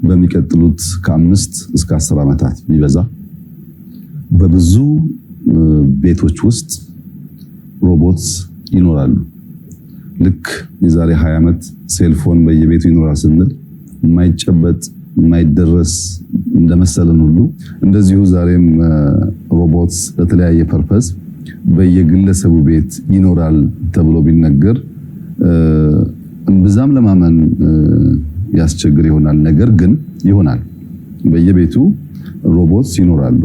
በሚቀጥሉት ከ5 እስከ 10 ዓመታት ቢበዛ በብዙ ቤቶች ውስጥ robots ይኖራሉ። ልክ የዛሬ 20 ዓመት cell phone በየቤቱ ይኖራል ስንል የማይጨበጥ የማይደረስ እንደመሰለን ሁሉ፣ እንደዚሁ ዛሬም robots ለተለያየ purpose በየግለሰቡ ቤት ይኖራል ተብሎ ቢነገር እምብዛም ለማመን ያስቸግር ይሆናል። ነገር ግን ይሆናል። በየቤቱ robots ይኖራሉ።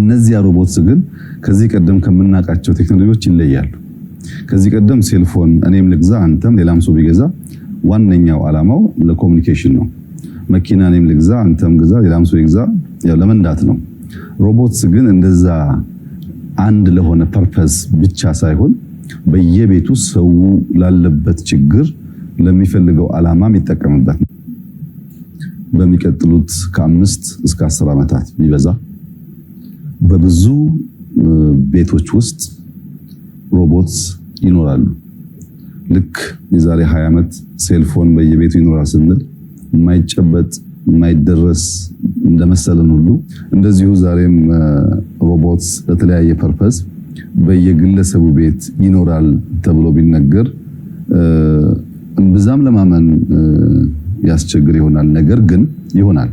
እነዚያ robots ግን ከዚህ ቀደም ከምናውቃቸው ቴክኖሎጂዎች ይለያሉ። ከዚህ ቀደም cell phone እኔም ልግዛ አንተም ሌላም ሰው ቢገዛ ዋነኛው ዓላማው ለ communication ነው። መኪና እኔም ልግዛ አንተም ግዛ ሌላም ሰው ይግዛ ያው ለመንዳት ነው። Robots ግን እንደዛ አንድ ለሆነ purpose ብቻ ሳይሆን በየቤቱ ሰው ላለበት ችግር ለሚፈልገው ዓላማ የሚጠቀምበት ነው። በሚቀጥሉት ከ5 እስከ 10 ዓመታት ቢበዛ በብዙ ቤቶች ውስጥ robots ይኖራሉ። ልክ የዛሬ 20 ዓመት cell phone በየቤቱ ይኖራል ስንል የማይጨበጥ የማይደረስ እንደመሰለን ሁሉ፣ እንደዚሁ ዛሬም robots ለተለያየ purpose በየግለሰቡ ቤት ይኖራል ተብሎ ቢነገር እምብዛም ለማመን ያስቸግር ይሆናል። ነገር ግን ይሆናል።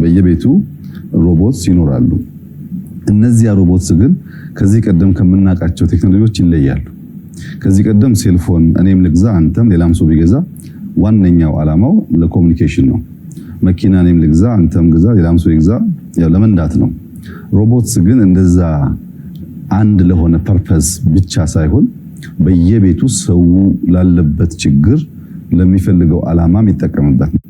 በየቤቱ robots ይኖራሉ። እነዚያ robots ግን ከዚህ ቀደም ከምናውቃቸው ቴክኖሎጂዎች ይለያሉ። ከዚህ ቀደም cell phone እኔም ልግዛ አንተም ሌላም ሰው ቢገዛ ዋነኛው ዓላማው ለ communication ነው። መኪና እኔም ልግዛ አንተም ግዛ ሌላም ሰው ይግዛ ያው ለመንዳት ነው። Robots ግን እንደዛ አንድ ለሆነ purpose ብቻ ሳይሆን በየቤቱ ሰው ላለበት ችግር ለሚፈልገው ዓላማ የሚጠቀምበት ነው።